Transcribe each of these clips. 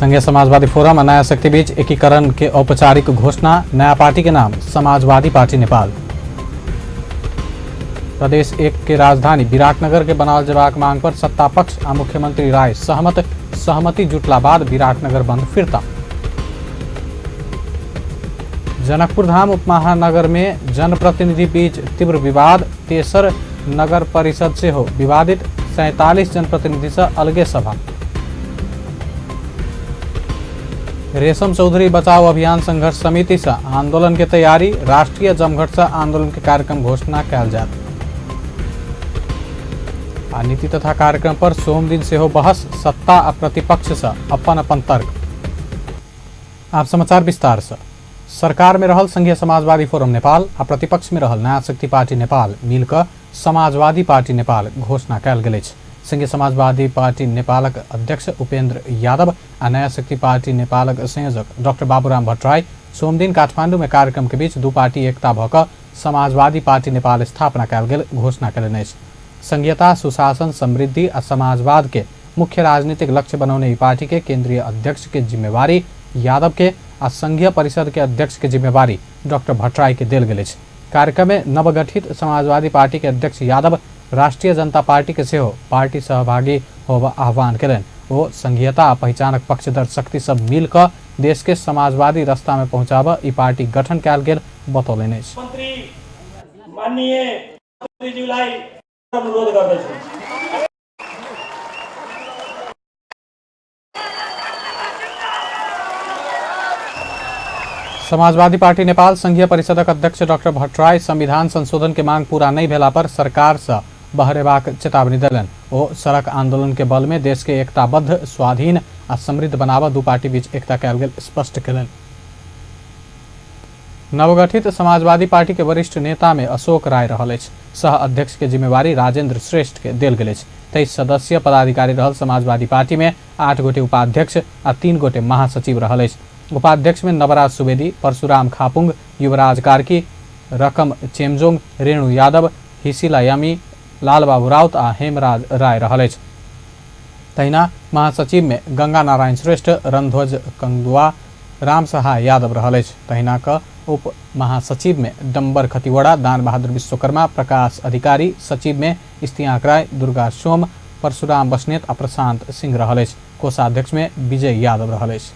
संघीय समाजवादी फोरम आ नया शक्ति बीच एकीकरण के औपचारिक घोषणा, नया पार्टी के नाम समाजवादी पार्टी नेपाल। प्रदेश 1 के राजधानी विराटनगर के बनाओल जेबाक मांग पर सत्ता पक्ष आ मुख्यमंत्री राय सहमत, सहमति जुटला बाद विराटनगर बंद फिरता। जनकपुर धाम उपमहानगर में जनप्रतिनिधि बीच तीव्र विवाद, तेसर नगर परिषद सेहो विवादित, 47 जनप्रतिनिधि से अलगे सभा। रेशम चौधरी बचाओ अभियान संघर्ष समिति से आंदोलन के तैयारी, राष्ट्रीय जमघट से आंदोलन के कार्यक्रम घोषणा कयल जायत। आ नीति तथा कार्यक्रम पर सोम दिन सेहो बहस, सत्ता आ प्रतिपक्ष से अपन अपन तर्क। आप समाचार विस्तार से। सरकार में रहल संघीय समाजवादी फोरम नेपाल आ प्रतिपक्ष में रहल नया शक्ति पार्टी नेपाल मिलकर समाजवादी पार्टी नेपाल घोषणा कयल गेल अछि। संघीय समाजवादी पार्टी नेपालक अध्यक्ष उपेंद्र यादव आ नया शक्ति पार्टी नेपालक संयोजक डॉक्टर बाबूराम भट्टराई सोमदिन काठमांडू में कार्यक्रम के बीच दू पार्टी एकता भऽ कऽ समाजवादी पार्टी नेपाल स्थापना कयल गेल घोषणा कयलनि अछि। संघीयता, सुशासन, समृद्धि आ समाजवाद के मुख्य राजनीतिक लक्ष्य बनौने ई पार्टी के केंद्रीय अध्यक्ष के जिम्मेवारी यादव के आ संघीय परिषद के अध्यक्ष के जिम्मेवारी डॉक्टर भट्टराई के देल गेल अछि। कार्यक्रम में नवगठित समाजवादी पार्टी के अध्यक्ष यादव राष्ट्रीय जनता पार्टी के सेहो पार्टी सहभागी होबऽ आह्वान कयलनि। ओ संघीयता आ पहिचानक पक्षधर शक्ति सब मिल कऽ देश के समाजवादी रास्ता में पहुंचाबऽ ई पार्टी गठन कयल गेल बतौलनि अछि। मन्त्री माननीय मन्त्रीज्यूलाई अनुरोध गर्दछु। समाजवादी पार्टी नेपाल संघीय परिषदक अध्यक्ष डॉक्टर भट्टराई संविधान संशोधन के मांग पूरा नहीं भेला पर सरकार से बहरेबाक चेतावनी देलनि। ओ सड़क आंदोलन के बल में देश के एकताबद्ध, स्वाधीन आ समृद्ध बनाबऽ दू पार्टी बीच एकता कयल गेल स्पष्ट कयलनि। नवगठित समाजवादी पार्टी के वरिष्ठ नेता में अशोक राय रहल अछि। सह अध्यक्ष के जिम्मेवारी राजेंद्र श्रेष्ठ के देल गेल अछि। 23 सदस्यीय पदाधिकारी रहल समाजवादी पार्टी में 8 गोटे उपाध्यक्ष आ 3 गोटे महासचिव रहल अछि। उपाध्यक्ष में नवराज सुवेदी, परशुराम खापुंग, युवराज कार्की, रकम चेमजोंग, रेणु यादव, हिसिला यामी, लालबाबू राउत आ हेमराज राय रहल अछि। तहिना महासचिव में गंगा नारायण श्रेष्ठ, रणध्वज कंगुआ, राम सहाय यादव रहल अछि। तहिना क उप महासचिव में डम्बर खतिवड़ा, दान बहादुर विश्वकर्मा, प्रकाश अधिकारी, सचिव में इस्तियाक राय, दुर्गा सोम, परशुराम बस्नेत आ प्रशांत सिंह रहल अछि। कोषाध्यक्ष में विजय यादव रहल अछि।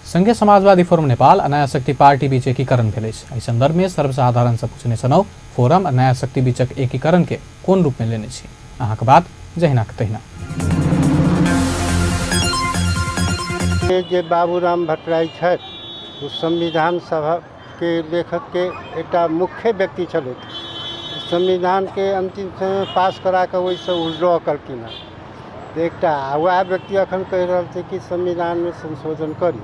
संघीय समाजवादी फोरम नेपाल आ नया शक्ति पार्टी बीच एकीकरण भेल अछि। एहि संदर्भ में सर्वसाधारण से पूछने छलहुँ, फोरम आ नया शक्ति बीचक एकीकरण के कोन रूप में लेने छी? अहाँके बात जहिना के तहिना। जे बाबूराम भट्टराई छथि ओ संविधान सभा के लेखक के एकटा मुख्य व्यक्ति छलथि। संविधान के अंतिम समय पास करा कऽ ओहिसँ विड्रॉ कलखिन हँ। एकटा वएह व्यक्ति अखन कहि रहल छै कि संविधानमे संशोधन करी,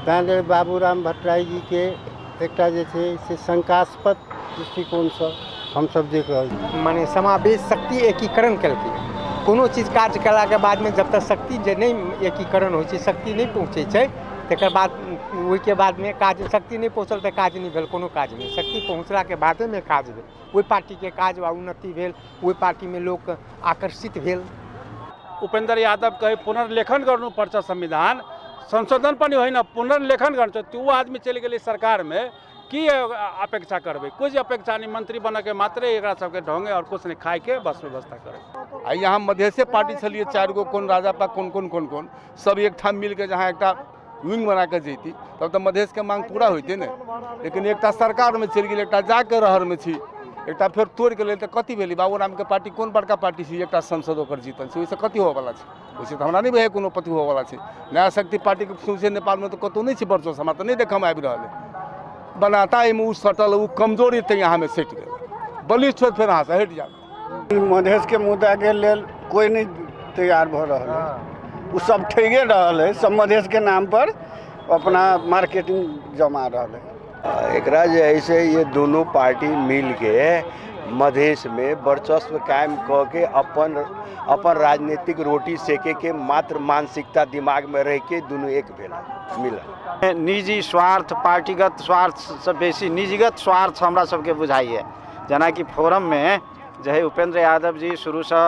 ताहि लेल बाबूराम भट्टराई जीके एकटा जे छै से शंकास्पद दृष्टिकोणसँ हमसब देख रहल छी। माने समावेश शक्ति एकीकरण केलकै। कोनो चीज कार्य कयलाके बादमे जब तक शक्ति जे नहि एकीकरण होइ छै, शक्ति नहि पहुँचै छै, तकर बाद ओहिके बादमे काज शक्ति नहि पहुँचल तऽ काज नहि भेल, कोनो काज नहि। शक्ति पहुँचलाके बादेमे काज भेल, ओहि पार्टीके काज वा उन्नति भेल, ओहि पार्टीमे लोक आकर्षित भेल। उपेन्द्र यादव कहे पुनर्लेखन गर्नुपर्छ, संविधान संशोधन पनि होइन पुनर्लेखन गर्नु। त्यो आदमी चलि गेलै सरकारमे, की अपेक्षा करबै? कुछ अपेक्षा नहीं, मंत्री बनके मात्रे एकरा सबके ढोंगे और कुछ नहीं, खाए के बस व्यवस्था करे। आ यहाँ मधेसे पार्टी छलिए 4 गो, कोन राजापा कोन कोन कोन कोन सब एक ठाम मिलके जहाँ एकटा विंग बना के जैती तब तो मधेश के मांग पूरा होते ने। लेकिन एकटा सरकार में चलि गेल, एकटा जाके रहर में छी, एकटा फेर तोड़ि के लेल तऽ कथी भेलै? बाबूराम के पार्टी कोन बड़का पार्टी छै? एकटा सांसद ओकर जीतल छै, ओहिसँ कथी होबऽवला छै? ओहिसँ तऽ हमरा नहि बुझाइए कोनो कथी होबऽवला छै। नया शक्ति पार्टीके सौंसे नेपालमे तऽ कतहु नहि छै वर्चस्व, हमरा तऽ नहि देखऽमे आबि रहल अइ। बनाता एहिमे ओ सटल, ओ कमजोर तऽ यहाँमे सटि गेल, बलिष्ठ होत फेर अहाँसँ हटि जायत। मधेशके मुद्दाके लेल कोइ नहि तैयार भऽ रहल है, ओ सब ठगे रहल है, सब मधेशके नाम पर अपना मार्केटिंग जमा रहल है। एकरा जे है से ये दोनों पार्टी मिलके मधेश में वर्चस्व कायम कऽ के अपन अपन राजनीतिक रोटी सेके के मात्र मानसिकता दिमाग में रह के दोनों एक भेल मिलल। निजी स्वार्थ, पार्टीगत स्वार्थ से बेसी निजीगत स्वार्थ हमरा सबके बुझाइए। जेनाकि फोरममे जे है उपेंद्र यादव जी शुरूसँ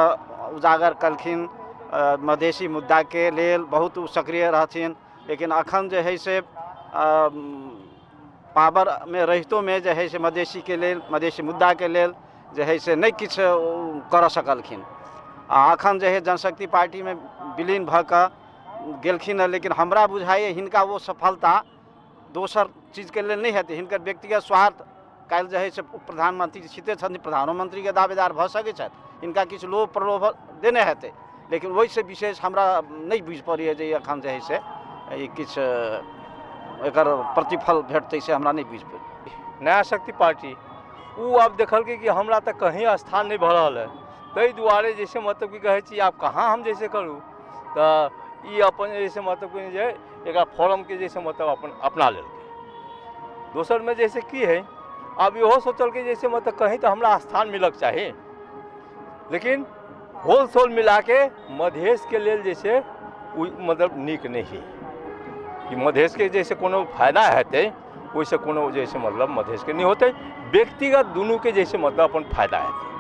उजागर कलखिन मधेसी मुद्दाके लेल बहुत ओ सक्रिय रहथिन। लेकिन अखन जे है से पावरमे रहितोमे जे है से मधेसीके लेल, मधेसी मुद्दाके लेल जे है से नहि किछु करऽ सकलखिन। आ अखन जे है जनशक्ति पार्टीमे विलीन भऽ कऽ गेलखिन हँ, लेकिन हमरा बुझाइए हिनका ओ सफलता दोसर चीजके लेल नहि हेतै। हिनकर व्यक्तिगत स्वार्थ काल्हि जे है से प्रधानमंत्री छिते छथिन, प्रधानोमंत्रीके दावेदार भऽ सकै छथि, हिनका किछु लोभ प्रलोभन देने हेतै, लेकिन ओहिसँ विशेष हमरा नहि बुझि पड़ैए जे एखन जे है से ई किछु एकर प्रतिफल भेटतै, से हमरा नहि बुझि पड़ैए। नया शक्ति पार्टी ओ आब देखलकै कि हमरा तऽ कहीं स्थान नहि भऽ रहल है, ताहि दुआरे जैसे मतलब की कहै छी आब कहाँ हम जैसे करू, तऽ ई अपन जैसे मतलब कि जे एकरा फॉर्मके जैसे मतलब अपन अपना लेलकै। दोसरमे जैसे की है आब इहो सोचलकै जैसे मतलब कहीं तऽ हमरा स्थान मिलक चाही, लेकिन होलसोल मिलाके मधेशके लेल जे छै ओ मतलब नीक नहि है कि मधेशके जैसे कोनो फायदा हेतै ओहिसँ कोनो जैसे मतलब मधेशके नहि होतै, व्यक्तिगत दुनूके जैसे मतलब अपन फायदा हेतै।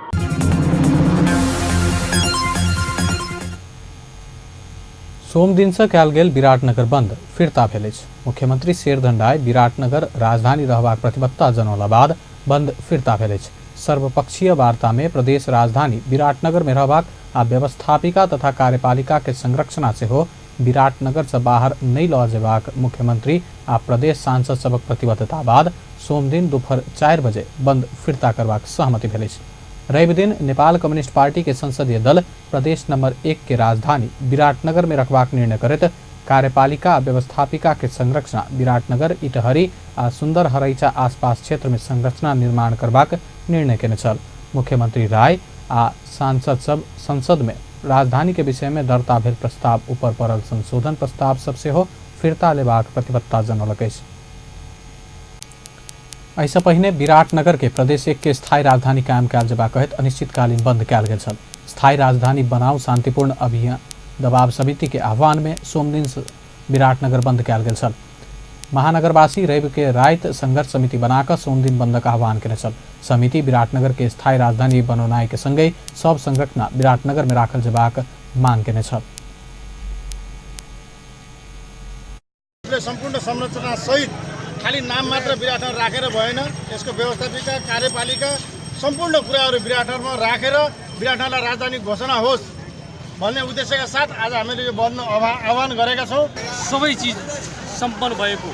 सोम दिनसँ कयल गेल विराटनगर बंद फिर्ता भेल अछि। मुख्यमंत्री शेरधन राय विराटनगर राजधानी रहबाक प्रतिबद्धता जनौला बाद बंद फिर्ता भेल अछि। सर्वपक्षीय वार्ता में प्रदेश राजधानी विराटनगर में रहबाक आ व्यवस्थापिका तथा कार्यपालिका के संरचना सेहो विराटनगर से बाहर नहि लऽ जेबाक मुख्यमंत्री आ प्रदेश सांसद सभक प्रतिबद्धता बाद सोमदिन दोपहर 4 बजे बंद फिर्ता करबाक सहमति भेल अछि। रवि दिन नेपाल कम्युनिस्ट पार्टी के संसदीय दल प्रदेश नंबर 1 के राजधानी विराटनगर में रखबाक निर्णय करैत कार्यपालिका आ व्यवस्थापिका के संरचना विराटनगर, इटहरी आ सुंदर हरैचा आसपास क्षेत्र में संरचना निर्माण करबाक निर्णय केने छल। मुख्यमंत्री राय आ सांसद सब संसद में राजधानी के विषय में दर्ता भेल प्रस्ताव ऊपर पड़ल संशोधन प्रस्ताव सब सेहो फिर्ता लेबाक प्रतिबद्धता जनौलक अछि। एहिसँ पहिने विराटनगर के प्रदेश 1 के स्थायी राजधानी कायम कयल जेबाक कहैत अनिश्चितकालीन बंद कयल गेल छल। स्थायी राजधानी बनाउ शांतिपूर्ण अभियान दबाव समिति के आह्वान में सोमदिन विराटनगर बंद कयल गेल छल। महानगरवासी रवि के राति संघर्ष समिति बनाकऽ सोमदिन बंदक आह्वान केने छल। समिति विराटनगर के स्थायी राजधानी बनौनाइ के संगहि सब संरचना विराटनगर में राखल जेबाक मांग केने छल। सम्पूर्ण संरचना सहित खाली नाम मात्र विराटनगर राखेर भएन, यसको व्यवस्थापिका कार्यपालिका सम्पूर्ण कुराहरू विराटनगरमा राखेर विराटनगरलाई राजधानी घोषणा होस् भन्ने उद्देश्यका साथ आज हामीले यो बन्द आह्वान गरेका छौँ। सबै चिज सम्पन्न भएको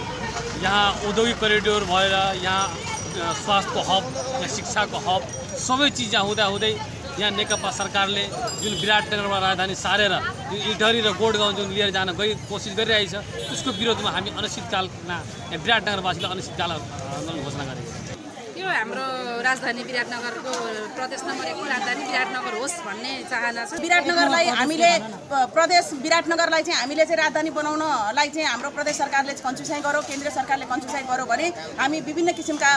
यहाँ औद्योगिक करिडोर भएर यहाँ स्वास्थ्यको हब, यहाँ शिक्षाको हब, सबै चिज यहाँ हुँदा हुँदै यहाँ नेकपा सरकारले जुन विराटनगरमा राजधानी सारेर जुन इटहरी र गोडगाउँ जुन लिएर जान गई कोसिस गरिरहेछ, त्यसको विरोधमा हामी अनिश्चितकालमा यहाँ विराटनगरवासीलाई अनिश्चितकाल आन्दोलन घोषणा गरेको छौँ। यो हाम्रो राजधानी विराटनगरको प्रदेश नम्बर 1 को राजधानी विराटनगर होस् भन्ने चाहना छ। विराटनगरलाई हामीले प्रदेश विराटनगरलाई चाहिँ हामीले चाहिँ राजधानी बनाउनलाई चाहिँ हाम्रो प्रदेश सरकारले कन्चुसाई गरौँ, केन्द्रीय सरकारले कन्चुसाई गरौँ भने हामी विभिन्न किसिमका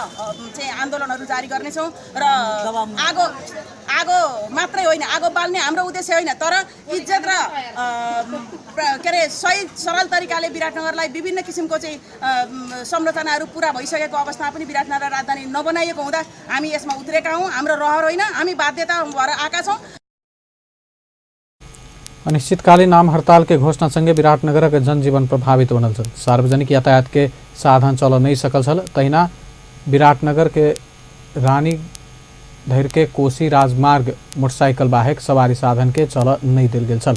चाहिँ आन्दोलनहरू जारी गर्नेछौँ र आगो आगो मात्रै होइन, आगो बाल्ने हाम्रो उद्देश्य होइन, तर इज्जत र के अरे सही सरल तरिकाले विराटनगरलाई विभिन्न किसिमको चाहिँ संरचनाहरू पुरा भइसकेको अवस्थामा पनि विराटनगर राजधानी नबनाइएको हुँदा हामी यसमा उत्रेका हौँ। हाम्रो रहर होइन, हामी बाध्यता भएर आएका छौँ। अनिश्चितकालीन आम हड़ताल के घोषणा संगे विराटनगरक जनजीवन प्रभावित बनल छल। सार्वजनिक यातायात के साधन चल नहीं सकल छल। तहिना विराटनगर के रानी धरि के कोसी राजमार्ग मोटरसाइकिल बाहेक सवारी साधन के चल नहीं देल गेल छल।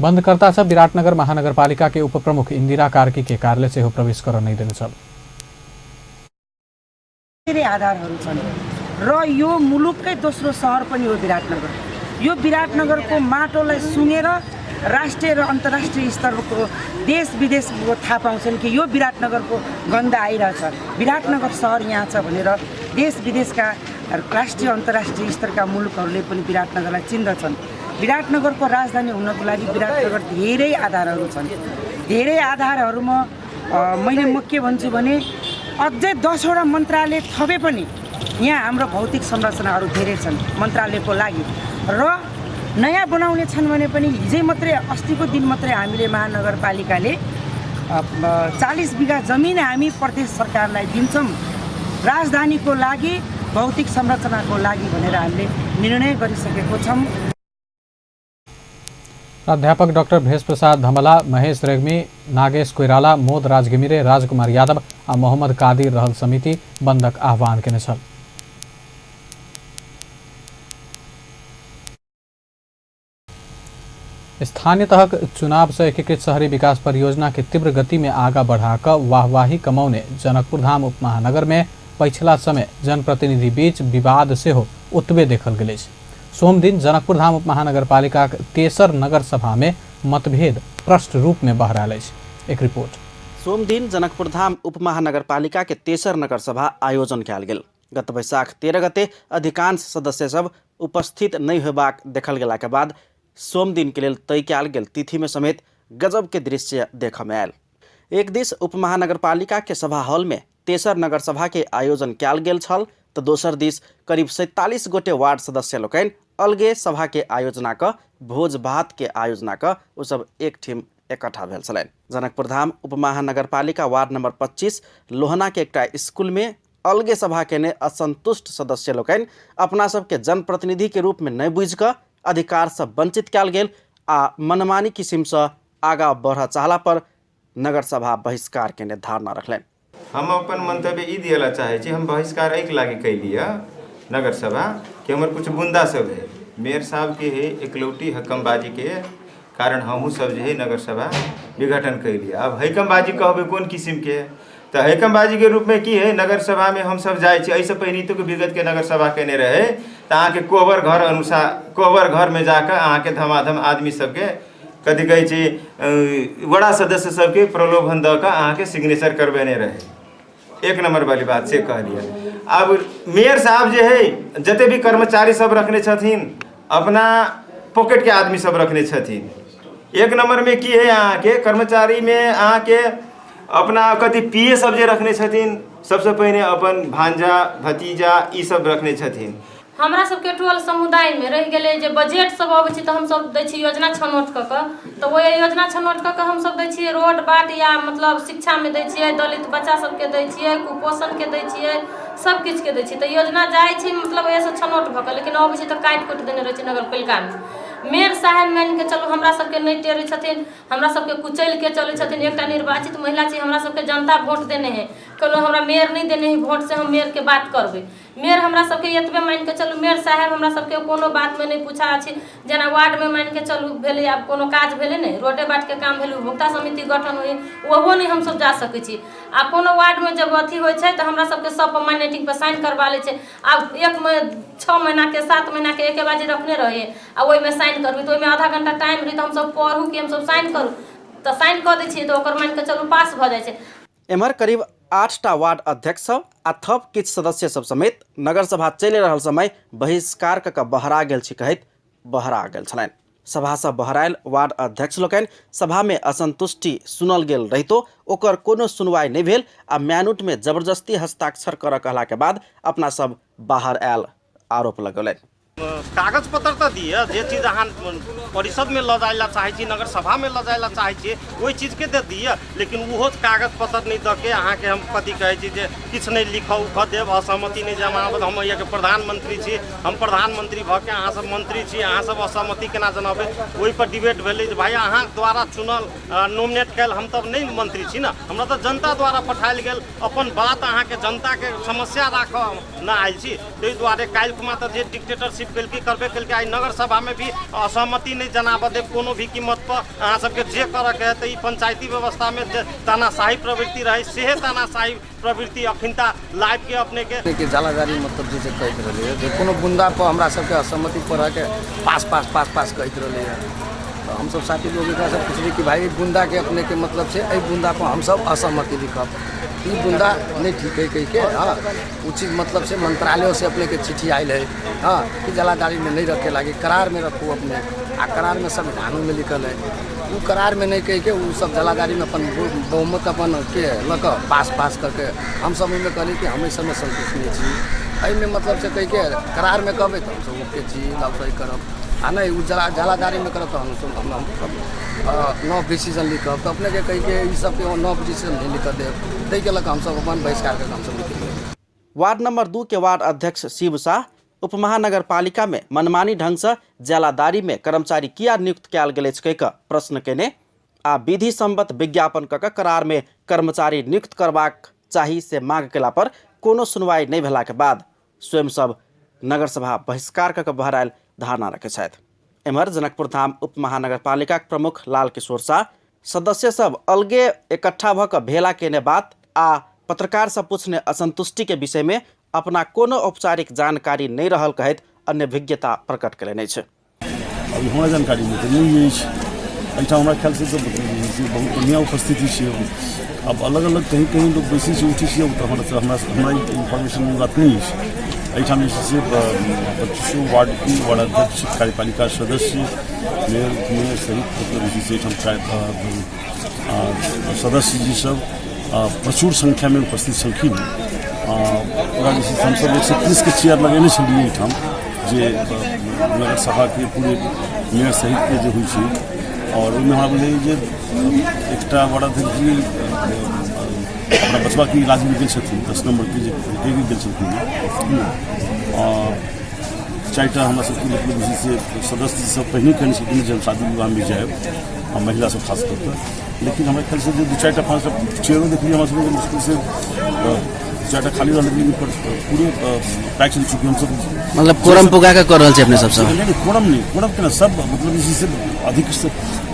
बंदकर्ता सब विराटनगर महानगरपालिका के उप प्रमुख इंदिरा कार्की के कार्यालय सेहो प्रवेश कर नहीं देने छल। धेरै आधारहरू छन् र यो मुलुककै दोस्रो सहर पनि हो विराटनगर। यो विराटनगरको माटोलाई सुँगेर राष्ट्रिय र अन्तर्राष्ट्रिय स्तरको देश विदेशको थाहा पाउँछन् कि यो विराटनगरको गन्ध आइरहेछ, विराटनगर सहर यहाँ छ भनेर देश विदेशका राष्ट्रिय अन्तर्राष्ट्रिय स्तरका मुलुकहरूले पनि विराटनगरलाई चिन्दछन्। विराटनगरको राजधानी हुनको लागि विराटनगर धेरै आधारहरू छन्। धेरै आधारहरूमा म के भन्छु भने अझै 10वटा मन्त्रालय थपे पनि यहाँ हाम्रो भौतिक संरचनाहरू धेरै छन् मन्त्रालयको लागि र नयाँ बनाउने छन् भने पनि हिजै मात्रै अस्तिको दिन मात्रै हामीले महानगरपालिकाले 40 बिघा जमिन हामी प्रदेश सरकारलाई दिन्छौँ राजधानीको लागि, भौतिक संरचनाको लागि भनेर हामीले निर्णय गरिसकेको छौँ। प्राध्यापक डाक्टर भेष प्रसाद धमला, महेश रेग्मी, नागेश कोइराला, मोद राज घिमिरे, राजकुमार यादव आ मोहम्मद कादिर रहल समिति बंदक आह्वान केने छल। स्थानीय तहक चुनाव से एकीकृत शहरी विकास परियोजना के तीव्र गति में आगा बढ़ाकर वाहवाही कमौने जनकपुर धाम उपमहानगर में पछिला समय जनप्रतिनिधि बीच विवाद सेहो ओतबे देखल गेल अछि। सोमदिन जनकपुर धाम उपमहानगरपालिकाक तेसर नगर सभा में मतभेद प्रष्ट रूप में बहरायल अछि। एक रिपोर्ट। सोमदिन जनकपुर धाम उपमहानगरपालिका के तेसर नगर सभा आयोजन कयल गेल। गत वैशाख 13 गते अधिकांश सदस्य सब उपस्थित नहि होयबाक देखल गेला के बाद सोमदिन के लेल तय कयल गेल तिथि में समेत गजब के दृश्य देखऽ में आयल। एक दिस उपमहानगरपालिका के सभा हॉल में तेसर नगर सभा के आयोजन कयल गेल छल तऽ दोसर दिस करीब 47 गोटे वार्ड सदस्य लोकनि अलगे सभा के आयोजना कऽ भोज भात के आयोजना कऽ ओ सब एक ठीम इकट्ठा भेल छलनि। जनकपुर धाम उपमहानगरपालिका वार्ड नंबर 25 लोहना के एकटा स्कूल में अलगे सभा केने असंतुष्ट सदस्य लोकनि अपना सबके जनप्रतिनिधि के रूप में नहि बुझि कऽ अधिकार सँ वंचित कयल गेल आ मनमानी किसिम सँ आगा बढ़ऽ चाहला पर नगर सभा बहिष्कार केने धारणा रखलनि। हम अपन मंतव्य ई दिअ ला चाहै छी, हम बहिष्कार एहिके लागी कैली नगर सभा कि हमर कुछ बुंदा सब है, मेयर साहब के है एकलौटी हकमबाजी के कारण हमहूँ सब जे है नगर सभा विघटन कैली। अब हकमबाजी कहबै कोन किसिम के, तऽ हकमबाजी के रूप में की है, नगर सभा में हम सब जाइ छी, एहिसँ पहिने विगत के नगर सभा केने रहे तऽ अहाँके कोबर घर अनुसार कोबर घर में जाकऽ अहाँके धमाधम आदमी सबके कथी कहै छै वड़ा सदस्य सबके प्रलोभन दऽ कऽ अहाँके सिग्नेचर करबेने रहे। एक नंबर वाली बात से कहलियै। अब मेयर साहब जे है जते भी कर्मचारी सब रखने छथिन अपना पॉकेट के आदमी सब रखने छथिन। एक नंबर में की है अहाँके कर्मचारी में अहाँके अपना कथी पी ए सब जे रखने छथिन सबसँ पहिने अपन भांजा भतीजा ई सब रखने छथिन। हमरा सबके टोल समुदायमे रहि गेलै जे बजट सब अबै छै तऽ हमसब दै छियै योजना छनौट कऽ कऽ, तऽ ओहि योजना छनौट कऽ कऽ हमसब दै छियै रोड बाट या मतलब शिक्षामे दै छियै, दलित बच्चा सबके दै छियै, कुपोषणके दै छियै, सब किछुके दै छियै। तऽ योजना जाइ छै मतलब एहिसँ छनौट भऽ कऽ, लेकिन अबै छै तऽ काटि कुटि देने रहै छै नगरपालिकामे। मेयर साहेब मानिके चलू हमरा सबके नहि टेरै छथिन, हमरा सबके कुचलिके चलै छथिन। एकटा निर्वाचित महिला छी, हमरा सबके जनता वोट देने हइ, कोनो हमरा मेयर नहि देने हइ वोट, से हम मेयरके बात करबै। मेयर हमरा सबके एतबे मानिके चलू मेयर साहेब हमरा सबके कोनो बातमे नहि पूछा अछि। जेना वार्डमे मानिके चलू भेलै, आब कोनो काज भेलै ने, रोडे बाटके काम भेलै, उपभोक्ता समिति गठन होइ, ओहो नहि हमसब जा सकै छी। आ कोनो वार्डमे जब अथी होइ छै तऽ हमरा सबके सब माइनेटिंग पर साइन करबा लै छै। आब एक 6 महीनाके 7 महीनाके एके बाजी रखने रहै आ ओहिमे साइन करबै तऽ ओहिमे आधा घंटा टाइम रहै, तऽ हमसब पढ़ू कि हमसब साइन करू, तऽ साइन कऽ दै छियै तऽ ओकर मानिके चलू पास भऽ जाइ छै। एम्हर करीब 8टा वार्ड अध्यक्ष सब आ थप किछु सदस्य सब समेत नगरसभा चलि रहल समय बहिष्कार कऽ कऽ बहरा गेल छी कहैत बहरा गेल छलनि। सभासँ बहरायल वार्ड अध्यक्ष लोकनि सभामे असंतुष्टि सुनल गेल रहितो ओकर कोनो सुनवाई नहि भेल आ म्यानुटमे जबरदस्ती हस्ताक्षर करऽ कहलाके बाद अपना सब बाहर आयल आरोप लगौलनि। कागज पत्र तऽ दिअ, जे चीज अहाँ परिषदमे लऽ जाय लए चाहै छी, नगर सभामे लऽ जाय लए चाहै छियै, ओहि चीजके तऽ दिअ। लेकिन ओहो कागज पत्र नहि दऽ के अहाँके हम कथी कहै छी जे किछु नहि लिखऽ उखऽ देब, असहमति नहि जमाबब। हम यहाँके प्रधानमंत्री छी, हम प्रधानमंत्री भऽ के अहाँ सब मंत्री छी, अहाँ सब असहमति केना जनाबै? ओहिपर डिबेट भेलै जे भाइ अहाँ द्वारा चुनल नॉमिनेट कयल हम तब नहि मंत्री छी ने, हमरा तऽ जनता द्वारा पठायल गेल अपन बात अहाँके जनताके समस्या राखऽ न आयल छी। ताहि दुआरे काल्हि खुमा तऽ जे डिक्टेटरशिप केलकै करबे केलकै, आइ नगर सभामे भी असहमति नहि जनाबऽ देब कोनो भी कीमत पर। अहाँ सबके जे करऽके है तऽ ई पंचायती व्यवस्थामे जे तानाशाही प्रवृत्ति रहै सेहे तानाशाही प्रवृत्ति अखिनता लाबिके अपनेके के जलाधारी मतलब जे कहैत रहलै जे कोनो बुन्दा पर हमरा सबके असहमति पढ़ऽके पास पास पास पास कहैत रहलै। तऽ हमसब साथी लोग एकरा से पुछली कि भाई बुन्दाके अपनेके मतलब छै, एहि बुन्दा पर हमसब असहमति लिखब, ई बुन्दा नहि ठीक है कहिके। हाँ, ओ चीज मतलब से मंत्रालय से अपने के चिट्ठी आयल है, हाँ, कि जलाधारी में नहीं रखे लागे, करार में रखू अपने। आ करार में संविधानों में लिखल है, वो करार में नहीं कह के वो सब जलाधारी में अपन बहुमत अपन के लऽ कऽ पास पास करके हम सब ओहिमे कहली कि हम एहि सबमे संतुष्ट नहीं छी, एहिमे मतलब से कह के करार में कहबै तऽ हमसब ओके छी, तब सही करब, आ नहि ओ जलाधारी में करब तऽ हमसब नव डिसीजन लिखब। तऽ अपनेके कहि के ई सबके नव डिसीजन नहीं लिखऽ देब, ताहिके लऽ कऽ हमसब अपन बहिष्कार कऽ हमसब निकलि गेली। वार्ड नंबर 2 के वार्ड अध्यक्ष शिव शाह उपमहानगरपालिका में मनमानी ढंग से ज्यालादारी में कर्मचारी किया नियुक्त कयल गेल अछि कहि कऽ प्रश्न केने आ विधि सम्मत विज्ञापन कऽ कऽ करार में कर्मचारी नियुक्त करबाक चाही से मांग केला पर कोनो सुनवाई नहि भेलाके बाद स्वयं सब नगरसभा बहिष्कार कऽ कऽ बहरायल धारणा रखै छथि। एम्हर जनकपुर धाम उप महानगरपालिकाक प्रमुख लाल किशोर शाह सदस्य सब अलगे इकट्ठा भऽ कऽ भेला केने बात आ पत्रकार सब पूछने असंतुष्टि के विषय में अपना कोनो औपचारिक जानकारी नहि रहल कहैत अनभिज्ञता प्रकट कयलनि अछि। अभी हमरा जानकारीमे तऽ नहि अछि। एहिठाम हमरा ख्यालसँ तऽ बहुत बढ़िआँ उपस्थिति छै। आब अलग अलग कहीं कहीं लोक बैसै छै उठै छै, तऽ हमरा हमरा इन्फॉर्मेशन बात नहि अछि। एहिठाम जे छै से 25 वार्डके वार्डाध्यक्ष, कार्यपालिका सदस्य, मेयर, उपमेयर सहित मतलब जे छै से एहिठाम सदस्य जी सब प्रचुर संख्यामे उपस्थित छलखिन। पूरा जे छै से हमसब 130के चेयर लगेने छलियै एहिठाम, जे नगर सभाके पूरे मेयर सहितके जे होइ छै। आओर ओहिमे हमरा बुझाइए जे एकटा वार्डाध्यक्ष जी अपना बचबाके इलाजमे गेल छथिन, 10 नम्बरके जे गेल छलखिन। 4टा हमरा सबके मतलब जे छै से सदस्य सब पहिने कहने छलखिन जे हम शादी विवाहमे जायब, आ महिला सब खास कऽ कऽ। लेकिन हमरा ख्यालसँ जे 2 4टा 5टा चेयरो देखलियै, हमरा सबके मुश्किलसँ 4टा खाली रहल, लेकिन पूरे पैक छलै। चूँकि हमसब मतलब कोरम पुगा कऽ कऽ रहल छी अपने सबसँ? नहि, कोरम नहि, कोरम केना, सब मतलब जे छै से अधिक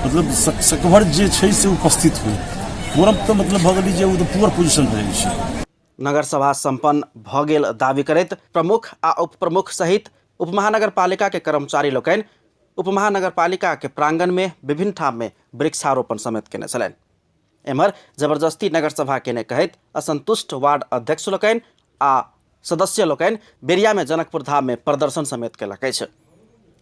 मतलब सकभर जे छै से उपस्थित होइ। कोरम तऽ मतलब भऽ गेलै जे ओ तऽ पुअर पोजिशन भऽ जाइ छै। नगरसभा सम्पन्न भऽ गेल दावी करैत प्रमुख आ उपप्रमुख सहित उपमहानगरपालिका के कर्मचारी लोकनि उपमहानगरपालिका के प्रांगण में विभिन्न ठाम में वृक्षारोपण समेत केने छलनि। एम्हर जबरदस्ती नगरसभा केने कहैत असंतुष्ट वार्ड अध्यक्ष लोकनि आ सदस्य लोकनि बेरिया में जनकपुर धाम में प्रदर्शन समेत केलक अछि।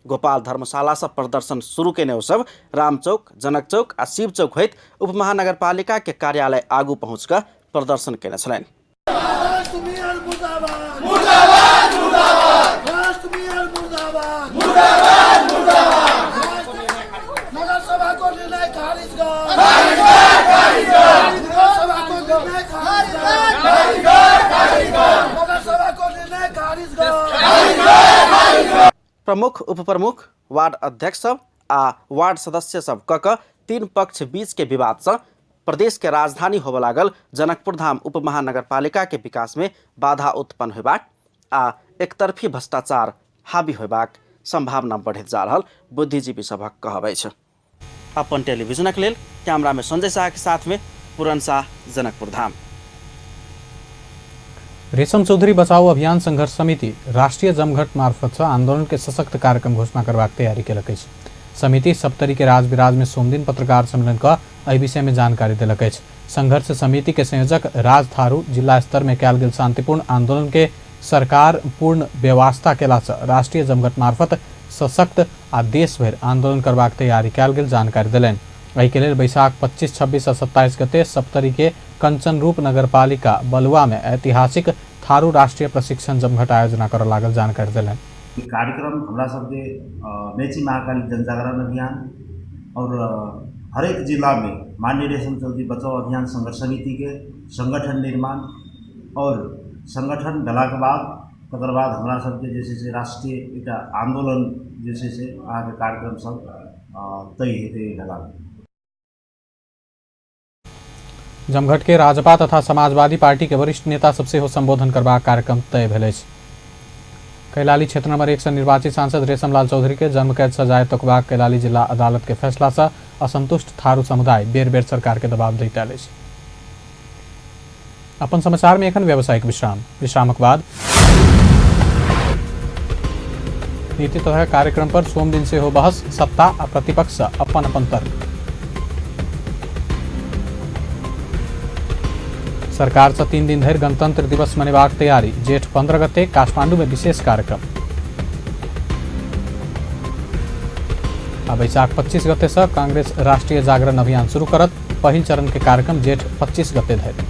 गोपाल धर्मशाला से प्रदर्शन शुरू केने ओ सब रामचौक, जनक चौक आ शिव चौक होइत उपमहानगरपालिका के कार्यालय आगू पहुँच कऽ प्रदर्शन केने छलनि। प्रमुख, उपप्रमुख, वार्ड अध्यक्ष सब आ वार्ड सदस्य सब कऽ कऽ 3 पक्ष बीच के विवाद से प्रदेश के राजधानी होबऽ लागल जनकपुर धाम उपमहानगरपालिका के विकास में बाधा उत्पन्न होयबाक आ एकतरफी भ्रष्टाचार हावी होयबाक संभावना बढ़ैत जा रहल बुद्धिजीवी सभक कहब अछि। अपन टेलीविजनक लेल कैमरा में संजय शाह के साथ में पूरन शाह, जनकपुर धाम। रेशम चौधरी बचाओ अभियान संघर्ष समिति राष्ट्रीय जमघट मार्फत से आंदोलन के सशक्त कार्यक्रम घोषणा करबाक तैयारी केलक अछि। समिति सप्तरी के राजविराज में सोमदिन पत्रकार सम्मेलन क एहि विषय में जानकारी देलक अछि। संघर्ष समिति के संयोजक राज थारू जिला स्तर में कयल गेल शांतिपूर्ण आंदोलन के सरकार पूर्ण व्यवस्था केला से राष्ट्रीय जमघट मार्फत सशक्त आ देश भरि आंदोलन करबाक तैयारी कयल गेल जानकारी देलनि। एहि के लेल बैशाख 25, 26 आ 27 गते सप्तरी के कंचनरूप नगरपालिका बलुआ में ऐतिहासिक थारू राष्ट्रीय प्रशिक्षण जमघट आयोजना करऽ लागल जानकारी देलनि। कार्यक्रम हमरा सबके मेची महाकाली जनजागरण अभियान और हरेक जिला में माननीय रेशम चौधरी बचाओ अभियान संघर्ष समिति के संगठन निर्माण और संगठन भेलाके बाद तकर बाद हमरा सबके जे छै से राष्ट्रीय एकटा आंदोलन जे छै से अहाँके कार्यक्रम सब तय हेतै भेलाके। जमघट के राजपा तथा समाजवादी पार्टी के वरिष्ठ नेता सब सेहो संबोधन करबाक कार्यक्रम तय भेल अछि। कैलाली क्षेत्र नंबर 1 से निर्वाचित सांसद रेशमलाल चौधरी के जन्मकैद सजाय तोकबाक कैलाली जिला अदालत के फैसला से असंतुष्ट थारू समुदाय बेर बेर सरकार के दबाव दैत आयल अछि। अपन समाचार में एखन व्यावसायिक विश्राम, विश्रामक बाद नीति तथा कार्यक्रम पर सोमदिन सेहो बहस, सत्ता आ प्रतिपक्ष सँ अपन अपन तर्क। सरकार से 3 दिन धरि गणतंत्र दिवस मनेबाक तैयारी, जेठ 15 गते काठमांडू में विशेष कार्यक्रम। आ बैसाख 25 गते से कांग्रेस राष्ट्रीय जागरण अभियान शुरू करत, पहिल चरण के कार्यक्रम जेठ 25 गते धरि।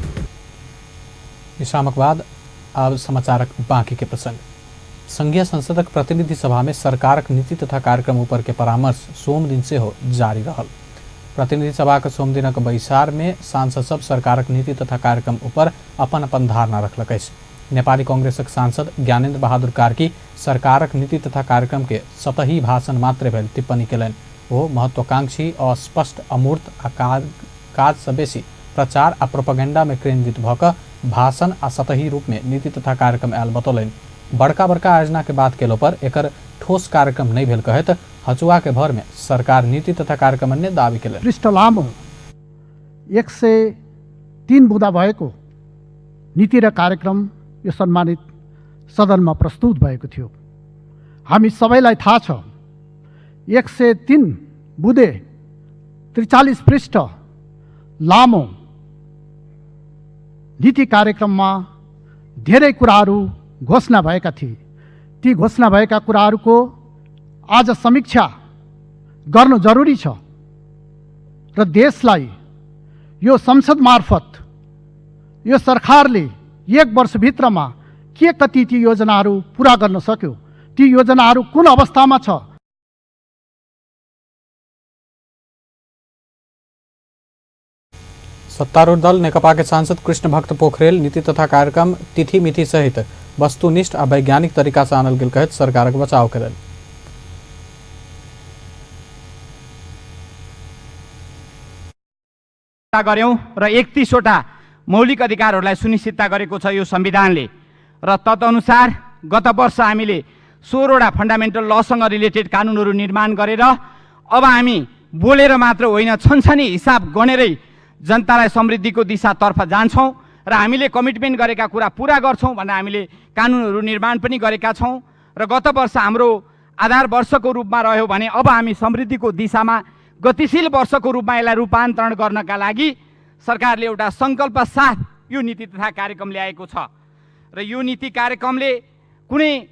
विश्रामक बाद आब समाचारक बाकी के प्रसंग। संघीय संसदक प्रतिनिधि सभा में सरकारक नीति तथा कार्यक्रम ऊपर के परामर्श सोमदिन सेहो जारी रहल। प्रतिनिधि सभाक सोमदिनक बैसार में सांसद सब सरकारक नीति तथा कार्यक्रम ऊपर अपन अपन धारणा रखलक अछि। नेपाली कांग्रेसक सांसद ज्ञानेन्द्र बहादुर कार्की सरकारक नीति तथा कार्यक्रम के सतही भाषण मात्र भेल टिप्पणी केलनि। ओ महत्वाकांक्षी, अस्पष्ट, अमूर्त आ काज सँ बेसी प्रचार आ प्रोपेगेंडा में केंद्रित भऽ कऽ भाषण आ सतही रूप में नीति तथा कार्यक्रम आयल बतौलनि। बड़का बड़का आयोजना के बात केलो पर एकर ठोस कार्यक्रम नहीं भेल कहैत हचुआ के भर में सरकार नीति तथा कार्यक्रम ने दावी केलनि। पृष्ठ लामो 103 बुँदा भएको नीति र कार्यक्रम यो सम्मानित सदनमा प्रस्तुत भएको थियो। हामी सबैलाई थाहा छ 103 बुँदे 43 पृष्ठ लामो नीति कार्यक्रममा धेरै कुराहरू घोषणा भएका थिए। ती घोषणा भएका कुराहरूको आज समीक्षा गर्नु जरुरी छ र देशलाई यो संसद मार्फत यो सरकारले एक वर्षभित्रमा के कति ती योजनाहरू पुरा गर्न सक्यो, ती योजनाहरू कुन अवस्थामा छ। सत्तारूढ़ दल नेकपा के सांसद कृष्ण भक्त पोखरेल नीति तथा कार्यक्रम तिथि मिति सहित वस्तुनिष्ठ आ वैज्ञानिक तरीका से आनल गेल कहैत सरकारक बचाव केलनि। गर्यौं र 31 वटा मौलिक अधिकारहरूलाई सुनिश्चितता गरेको छ यो संविधानले र तदनुसार गत वर्ष हामीले 16 वटा फन्डामेन्टल लसँग रिलेटेड कानुनहरू निर्माण गरेर अब हामी बोलेर मात्र होइन, छनछनी हिसाब गनेरै जनतालाई समृद्धिको दिशातर्फ जान्छौँ र हामीले कमिटमेन्ट गरेका कुरा पुरा गर्छौँ भनेर हामीले कानुनहरू निर्माण पनि गरेका छौँ र गत वर्ष हाम्रो आधार वर्षको रूपमा रह्यो भने अब हामी समृद्धिको दिशामा गतिशील वर्षको रूपमा यसलाई रूपान्तरण गर्नका लागि सरकारले एउटा सङ्कल्प साथ यो नीति तथा कार्यक्रम ल्याएको छ र यो नीति कार्यक्रमले कुनै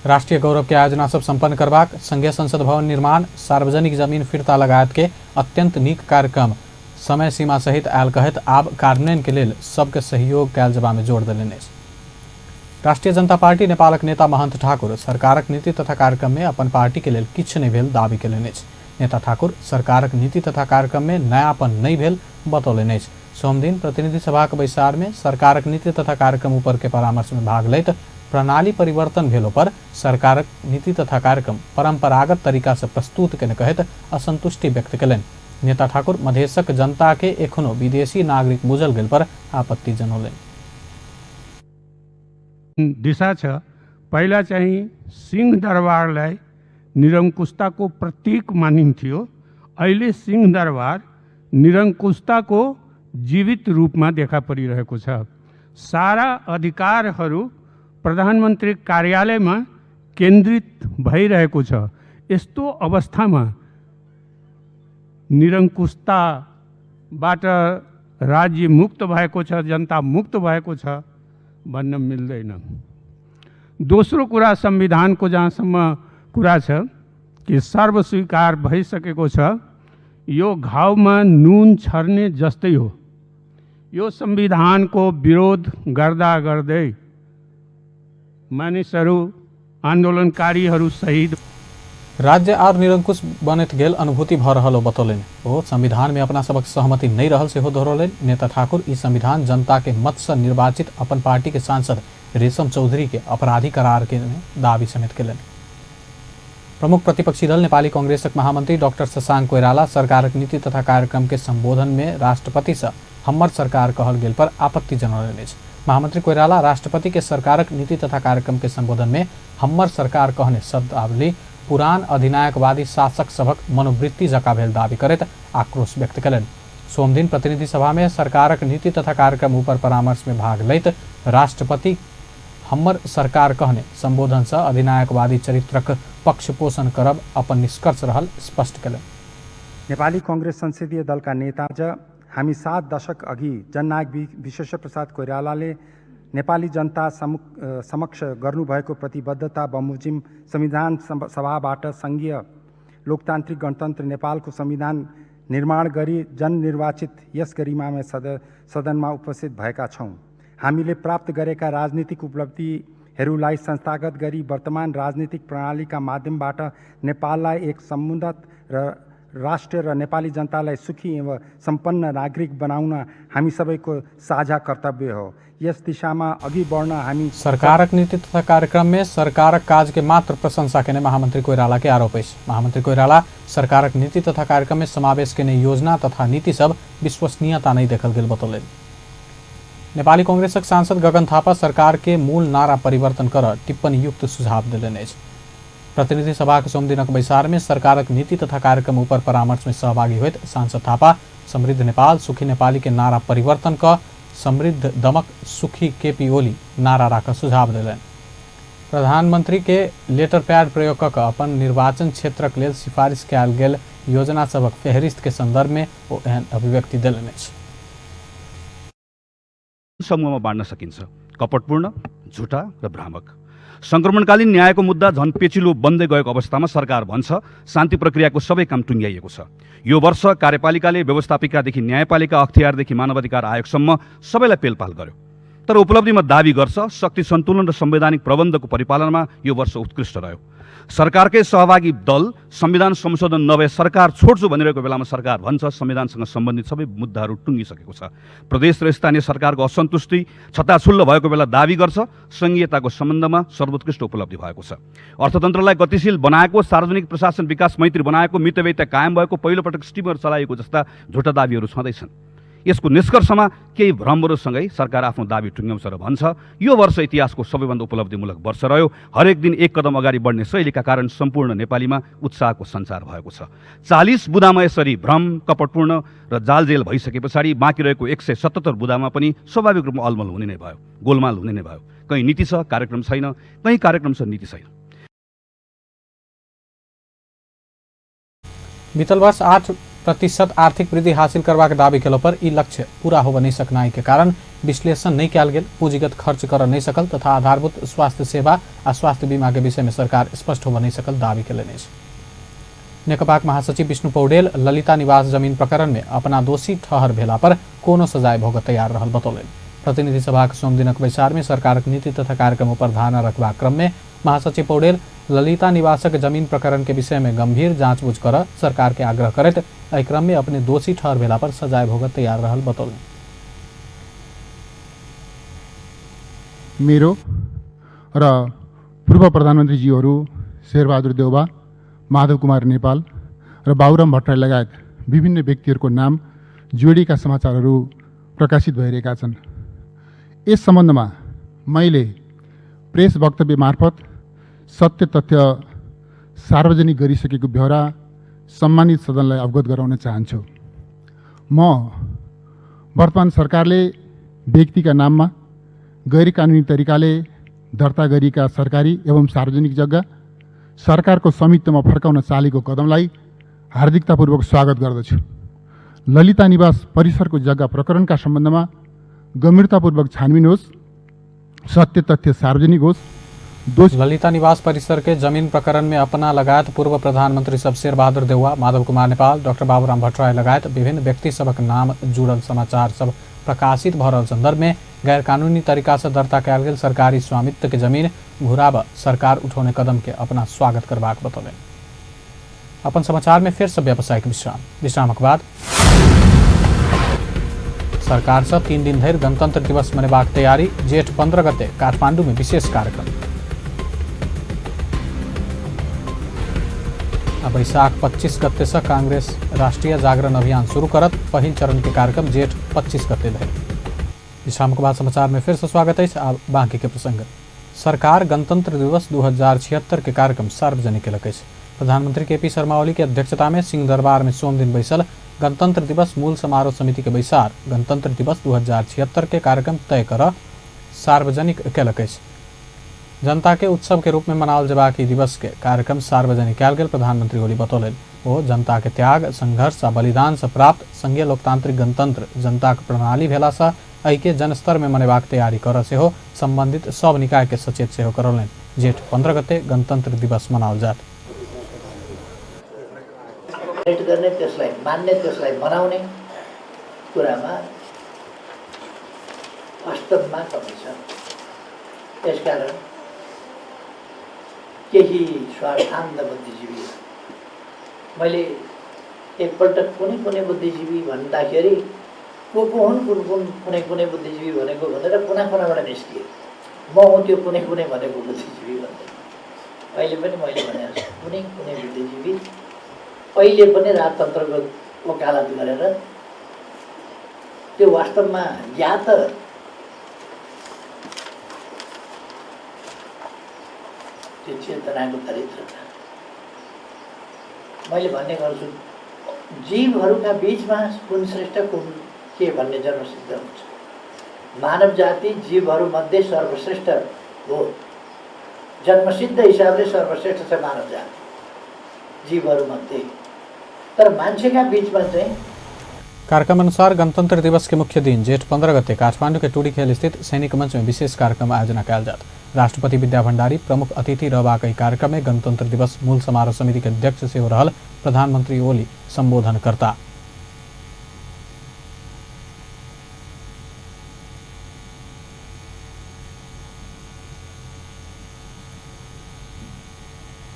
राष्ट्रिय गौरव के आयोजना सब संपन्न करबाक, संघीय संसद भवन निर्माण, सार्वजनिक जमीन फिर्ता लगायत के अत्यंत नीक कार्यक्रम समय सीमा सहित आयल कहैत आब कार्यान्वयन के लेल सबके सहयोग कयल जेबा में जोर देलनि अछि। राष्ट्रिय जनता पार्टी नेपालक नेता महंत ठाकुर सरकारक नीति तथा कार्यक्रम में अपन पार्टी के लेल किछु नहि भेल दावी केलनि अछि। नेता ठाकुर सरकारक नीति तथा कार्यक्रम में नयापन नहि भेल बतौलनि अछि। सोमदिन प्रतिनिधि सभाक बैसार में सरकारक नीति तथा कार्यक्रम ऊपर के परामर्श में भाग लैत प्रणाली परिवर्तन भेलो पर सरकारक नीति तथा कार्यक्रम परंपरागत तरीका से प्रस्तुत केने कहैत असंतुष्टि व्यक्त केलनि। नेता ठाकुर मधेशक जनता के एखनो विदेशी नागरिक बुझल गेल पर आपत्ति जनौलनि। दिशा छ। पहिला चाहिँ सिंहदरबारलाई निरङ्कुशताको प्रतीक मानिन्थ्यो, अहिले सिंहदरबार निरङ्कुशताको जीवित रूपमा देखा परिरहेको छ। सारा अधिकारहरू प्रधानमन्त्री कार्यालयमा केन्द्रित भइरहेको छ। यस्तो अवस्थामा निरङ्कुशताबाट राज्य मुक्त भएको छ, जनता मुक्त भएको छ भन्न मिल्दैन। दोस्रो कुरा संविधानको जहाँसम्म कुरा छ कि सर्वस्वीकार भइसकेको छ, यो घाउमा नुन छर्ने जस्तै हो। यो संविधानको विरोध गर्दा गर्दै मानिसहरू, आन्दोलनकारीहरू शहीद। राज्य आर निरंकुश बनैत गेल अनुभूति भ रहल ओ बतौलनि। ओ संविधान में अपना सबक सहमति नहीं रहल सेहो दोहरौलनि। नेता ठाकुर ई संविधान जनता के मत से निर्वाचित अपन पार्टी के सांसद रेशम चौधरी के अपराधी करार के दावी समेत केलनि। प्रमुख प्रतिपक्षी दल नेपाली कांग्रेसक महामंत्री डॉक्टर शशांक कोइराला सरकारक नीति तथा कार्यक्रम के संबोधन में राष्ट्रपति से हमर सरकार कहल गेल पर आपत्ति जनौलनि अछि। महामंत्री कोइराला राष्ट्रपति के सरकारक नीति तथा कार्यक्रम के संबोधन में हमर सरकार कहने शब्दावली पुरान अधिनायकवादी शासक सभक मनोवृत्ति जका भेल दावी करैत आक्रोश व्यक्त केलनि। सोमदिन प्रतिनिधि सभा में सरकारक नीति तथा कार्यक्रम ऊपर परामर्श में भाग लैत राष्ट्रपति हमर सरकार कहने संबोधन से अधिनायकवादी चरित्रक पक्ष पोषण करब अपन निष्कर्ष रहल स्पष्ट केलनि। नेपाली कांग्रेस संसदीय दलका नेता आज हामी 7 दशक अघि जननायक विश्वेश्वर प्रसाद कोइरालाले नेपाली जनता समक्ष गर्नुभएको प्रतिबद्धता बमोजिम संविधान सभाबाट सङ्घीय लोकतान्त्रिक गणतन्त्र नेपालको संविधान निर्माण गरी जननिर्वाचित यस गरिमामय सदनमा उपस्थित भएका छौँ। हामीले प्राप्त गरेका राजनीतिक उपलब्धिहरूलाई संस्थागत गरी वर्तमान राजनीतिक प्रणालीका माध्यमबाट नेपाललाई एक समुन्नत र राष्ट्र र नेपाली जनतालाई सुखी एवं सम्पन्न नागरिक बनाउन हामी सबैको साझा कर्तव्य हो। यस दिशामा अघि बढ्न हामी सरकारक नीति तथा कार्यक्रम में सरकारक काज के मात्र प्रशंसा केने महामंत्री कोइराला के आरोप अछि। महामंत्री कोइराला सरकारक नीति तथा कार्यक्रम में समावेश केने योजना तथा नीति सब विश्वसनीयता नहीं देखल गेल बतौलनि। नेपाली कांग्रेसक सांसद गगन थापा सरकार के मूल नारा परिवर्तन कर टिप्पणी युक्त सुझाव देलनि अछि। प्रतिनिधि सभाक सोमदिनक बैसार में सरकारक नीति तथा कार्यक्रम ऊपर परामर्श में सहभागी होइत सांसद थापा समृद्ध नेपाल सुखी नेपाली के नारा परिवर्तन क समृद्ध दमक सुखी केपी ओली नारा राख सुझाव देलनि। प्रधानमंत्री के लेटर पैड प्रयोग क अपन निर्वाचन क्षेत्रक लेल सिफारिश कयल गेल योजना सभक फेहरिस्त के संदर्भ में ओ एहन अभिव्यक्ति देलनि अछि। समूहमा बाँड्न सकिन्छ, कपटपूर्ण, झुटा र भ्रामक। संक्रमणकालीन न्यायको मुद्दा झन पेचिलो बन्दै गएको अवस्थामा सरकार भन्छ शान्ति प्रक्रियाको सबै काम टुङ्ग्याइएको छ। यो वर्ष कार्यपालिकाले व्यवस्थापिकादेखि न्यायपालिका, अख्तियारदेखि मानवाधिकार आयोगसम्म सबैलाई पेलपाल गर्यो, तर उपलब्धिमा दावी गर्छ शक्ति सन्तुलन र संवैधानिक प्रबन्धको परिपालनमा यो वर्ष उत्कृष्ट रह्यो। सरकारकै सहभागी दल संविधान संशोधन नभए सरकार छोड्छु भनिरहेको बेलामा सरकार भन्छ संविधानसँग सम्बन्धित सबै मुद्दाहरू टुङ्गिसकेको छ। प्रदेश र स्थानीय सरकारको असन्तुष्टि छताछुल्ल भएको बेला दावी गर्छ सङ्घीयताको सम्बन्धमा सर्वोत्कृष्ट उपलब्धि भएको छ। अर्थतन्त्रलाई गतिशील बनाएको, सार्वजनिक प्रशासन विकास मैत्री बनाएको, मितव्ययिता कायम भएको, पहिलोपटक स्टिमर चलाएको जस्ता झुटा दावीहरू छँदैछन्। यसको निष्कर्षमा केही भ्रमहरूसँगै सरकार आफ्नो दावी टुङ्ग्याउँछ र भन्छ यो वर्ष इतिहासको सबैभन्दा उपलब्धिमूलक वर्ष रह्यो। हरेक दिन एक कदम अगाडि बढ्ने शैलीका कारण सम्पूर्ण नेपालीमा उत्साहको सञ्चार भएको छ। 40 बुदामा यसरी भ्रम, कपटपूर्ण र जालजेल भइसके पछाडि बाँकी रहेको 177 बुदामा पनि स्वाभाविक रूपमा अलमल हुने नै भयो, गोलमाल हुने नै भयो। कहीँ नीति छ कार्यक्रम छैन, कहीँ कार्यक्रम छ नीति छैन। बीतल वर्ष 8% आर्थिक वृद्धि हासिल करबाक दावी केलो पर ई लक्ष्य पूरा होब नहीं सकनाई के कारण विश्लेषण नहीं कयल गेल, पूंजीगत खर्च कर नहीं सकल तथा आधारभूत स्वास्थ्य सेवा आ स्वास्थ्य बीमा के विषय में सरकार स्पष्ट होब नहीं सकल दावी केलनि अछि। नेकपाक महासचिव विष्णु पौडेल ललिता निवास जमीन प्रकरण में अपना दोषी ठहर भेला पर कोनो सजाय भोग तैयार रहल बतौलनि। प्रतिनिधि सभाक सोमदिनक बैसार में सरकारक नीति तथा कार्यक्रम पर धारणा रखबाक क्रम में महासचिव पौडेल ललिता निवासक जमीन प्रकरण के विषय में गंभीर जांचबूझ कर सरकार के आग्रह करैत एहि क्रम में अपने दोषी ठहर भेला पर सजाय भोगत तैयार रहल बतौलनि। मेरो र पूर्व प्रधानमन्त्रीज्यूहरू शेरबहादुर देउवा, माधव कुमार नेपाल र बाबुराम भट्टराई लगायत विभिन्न व्यक्तिहरूको नाम जोडिएका समाचारहरू प्रकाशित भइरहेका छन्। यस सम्बन्धमा मैले प्रेस वक्तव्य मार्फत सत्य तथ्य सार्वजनिक गरिसकेको ब्यौरा सम्मानित सदनलाई अवगत गराउन चाहन्छु। म वर्तमान सरकारले व्यक्तिका नाममा गैरकानुनी तरिकाले दर्ता गरिएका सरकारी एवं सार्वजनिक जग्गा सरकारको स्वामित्वमा फर्काउन चालेको कदमलाई हार्दिकतापूर्वक स्वागत गर्दछु। ललिता निवास परिसरको जग्गा प्रकरणका सम्बन्धमा गम्भीरतापूर्वक छानबिन होस्, सत्य तथ्य सार्वजनिक होस्। ललिता निवास परिसर के जमीन प्रकरण में अपना लगायत पूर्व प्रधानमंत्री सब शेरबहादुर देउवा, माधव कुमार नेपाल, डॉक्टर बाबूराम भट्टराई लगायत विभिन्न व्यक्ति सबक नाम जुड़ल समाचार सब प्रकाशित भ रहल संदर्भ में गैरकानूनी तरीका से दर्ता कयल गेल सरकारी स्वामित्व के जमीन घुराब सरकार उठौने कदम के अपना स्वागत करबाक बतौलनि। अपन समाचार में फिर से व्यावसायिक विश्राम। विश्रामक बाद सरकार से 3 दिन धरि गणतंत्र दिवस मनेबाक तैयारी, जेठ 15 गते काठमांडू में विशेष कार्यक्रम। बैसाख 25 गते से कांग्रेस राष्ट्रीय जागरण अभियान शुरू करत, पहिल चरण के कार्यक्रम जेठ 25 गते धरि। विश्राम के बाद समाचार में फिर से स्वागत है। अब बाकी के प्रसंग। सरकार गणतंत्र दिवस 2076 के कार्यक्रम सार्वजनिक केलक अछि। प्रधानमंत्री केपी शर्मा ओली के अध्यक्षता में सिंहदरबार में सोमदिन बैसल गणतंत्र दिवस मूल समारोह समिति के बैसार गणतंत्र दिवस 2076 के कार्यक्रम तय कर सार्वजनिक केलक अछि। जनता के उत्सव के रूप में मनाओल जबाक ई दिवस के कार्यक्रम सार्वजनिक कयल गेल प्रधानमंत्री ओली बतौलनि। ओ जनता के त्याग, संघर्ष आ बलिदान से प्राप्त संघीय लोकतांत्रिक गणतंत्र जनता के प्रणाली भेला से एहि के जनस्तर में मनेबाक तैयारी कर सेहो संबंधित सब निकाय के सचेत सेहो करौलनि। जेठ 15 गते गणतंत्र दिवस मनाओल जायत। गर्ने, त्यसलाई मान्ने, त्यसलाई मनाउने कुरामा वास्तवमा कमी छ। त्यसकारण केही स्वार्थान्ध बुद्धिजीवी, मैले एकपल्ट कुनै कुनै बुद्धिजीवी भन्दाखेरि को को हुन्, कुन कुन कुनै कुनै बुद्धिजीवी भनेको भनेर कुना कुनाबाट निस्किए। म हुँ त्यो कुनै कुनै भनेको बुद्धिजीवी भन्दै। अहिले पनि मैले भनेको छु, कुनै कुनै बुद्धिजीवी अहिले पनि राजतन्त्रको वकालत गरेर त्यो वास्तवमा या त त्यो चेतनाको दरिद्रता। मैले भन्ने गर्छु, जीवहरूका बिचमा कुन श्रेष्ठ कुन के भन्ने जन्मसिद्ध हुन्छ। मानव जाति जीवहरूमध्ये सर्वश्रेष्ठ हो, जन्मसिद्ध हिसाबले सर्वश्रेष्ठ छ मानव जाति जीवहरूमध्ये। तर मान्छेका बिचमा चाहिँ कार्यक्रम अनुसार गणतंत्र दिवस के मुख्य दिन जेठ 15 गते काठमांडू के टुडीखेल स्थित सैनिक मंच में विशेष कार्यक्रम आयोजना कयल जात। राष्ट्रपति विद्या भण्डारी प्रमुख अतिथि रहबाक एहि कार्यक्रम में गणतंत्र दिवस मूल समारोह समिति के अध्यक्ष सेहो रहल प्रधानमंत्री ओली संबोधन करता।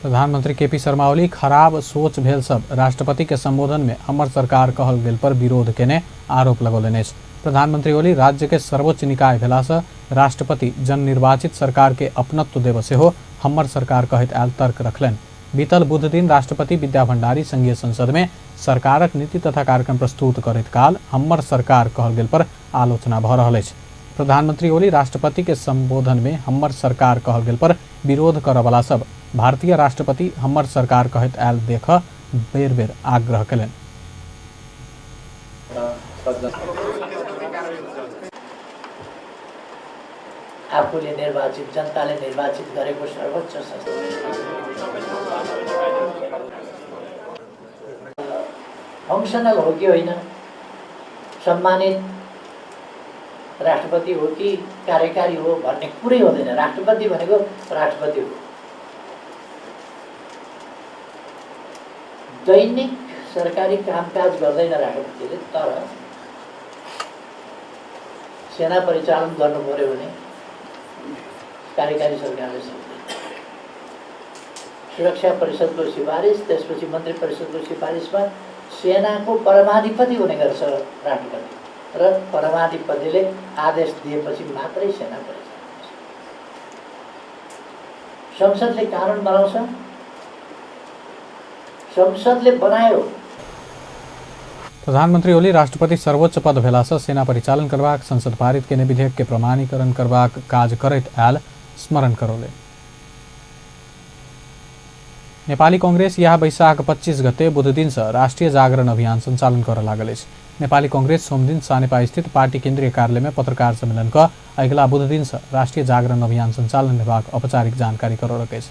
प्रधानमंत्री केपी शर्मा ओली खराब सोच भेल सब राष्ट्रपति के संबोधन में हमर सरकार कहल गेल पर विरोध केने आरोप लगौलनि अछि। प्रधानमंत्री ओली राज्य के सर्वोच्च निकाय भेला से राष्ट्रपति जननिर्वाचित सरकार के अपनत्व देव सेहो हमर सरकार कहैत आयल तर्क रखलनि। बीतल बुध दिन राष्ट्रपति विद्या भण्डारी संघीय संसद में सरकारक नीति तथा कार्यक्रम प्रस्तुत करैत काल हमर सरकार कहल गेल पर आलोचना भऽ रहल अछि। प्रधानमंत्री ओली राष्ट्रपति के संबोधन में हमर सरकार कहल गेल पर विरोध करऽवला सब भारतीय राष्ट्रपति हमर सरकार कहैत आयल देख बेर बेर आग्रह कयलनि। आफूले निर्वाचित जनताले निर्वाचित गरेको सर्वोच्च संस्था फङ्सनल हो कि होइन, सम्मानित राष्ट्रपति हो कि कार्यकारी हो भन्ने कुरै हुँदैन। राष्ट्रपति भनेको राष्ट्रपति हो। दैनिक सरकारी कामकाज गर्दैन राष्ट्रपतिले, तर सेना परिचालन गर्नु पर्यो भने कार्यकारी सरकारले सक्दैन। सुरक्षा परिषदको सिफारिस, त्यसपछि मन्त्री परिषदको सिफारिसमा सेनाको परमाधिपति हुने गर्छ राष्ट्रपति, र परमाधिपतिले आदेश दिएपछि मात्रै सेना परिचालन हुन्छ। संसदले कानुन बनाउँछ, संसदले बनायो। प्रधानमंत्री ओली राष्ट्रपति सर्वोच्च पद भेलासँ सेना परिचालन करबाक, संसद पारित केने विधेयक के प्रमाणीकरण करबाक काज करैत आयल स्मरण करौलनि। नेपाली कांग्रेस यह वैशाख 25 गते बुध दिन से राष्ट्रीय जागरण अभियान संचालन कर लागल अछि। नेपाली कांग्रेस सोमदिन सानेपा स्थित पार्टी केंद्रीय कार्यालय में पत्रकार सम्मेलन क अगिला बुध दिन से राष्ट्रीय जागरण अभियान संचालन हेबाक औपचारिक जानकारी करौलक अछि।